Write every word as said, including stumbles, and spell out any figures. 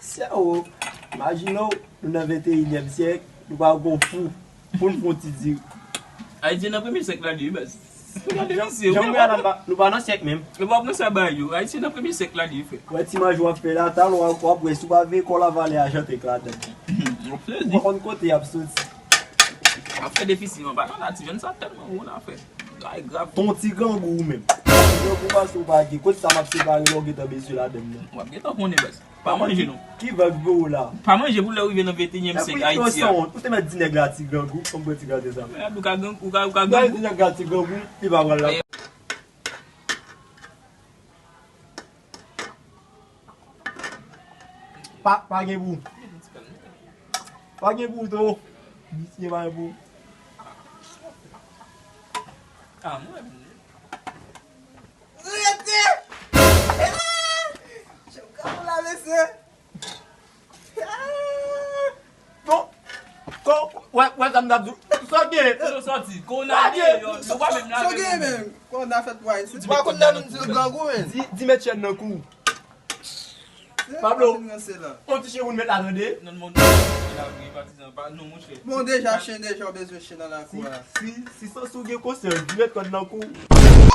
Sèwo, imajine w, nou nan venteyinyèm syèk, nou pa gon fou pou n fè yon ti diri. Ayiti nan premye syèk la li ye, baz. Gade misye, jan nou ye a la, nou pa, nou pa nan syèk menm. E pa pran sa bay yo. Ayiti nan premye syèk la li ye, frè. Wè ti manje w ap fè la, talè w ap wè si w pa veye kò w la vale a jan te klate. Ou pa konn kote y ap soti. Ap fè defisi, man. Pa nan la, ti jèn sa tèlman wou la, frè. Bagay grav. Ton ti grangou ou menm. Ti grangou pase w pa gen. Kot sa m ap separe lè w gentan bezwen ladann nan. W ap gentan konnen, baz. Pa manje non. Ki vag gwo la? Pa manje pou lè w rive nan venteyinyèm syèk Ayiti a. Ou te mèt di nèg la ti grangou, kòm bwè ti gade sa. Ou ka grangou, ou ka, ou ka grangou. Di nèg la ti grangou, li pa pral la. Pa, pa gen pou. Pa gen pou tou. Misye pa gen pou. Ah, mwen. Rete! Ah! Chèf granmoun la, mesye! Ah! Bon, kon, wè, wè sa m t ap di w. Sa w gen? Kote w sòti? Kon w gen deyò, nou pa menm lave nou menm. Kon w fèt pway. Si w pa konn nan nou di grangou, men. Di, di met chèn nan kou. Pablo, yon ti chen moun met la tande. Non, mon patizan, pa, non, monchè. Bon, deja, chen deja, w bezwen chen nan lakou a. Si, si, si Sansou gen konsyans, di met kòd nan kou.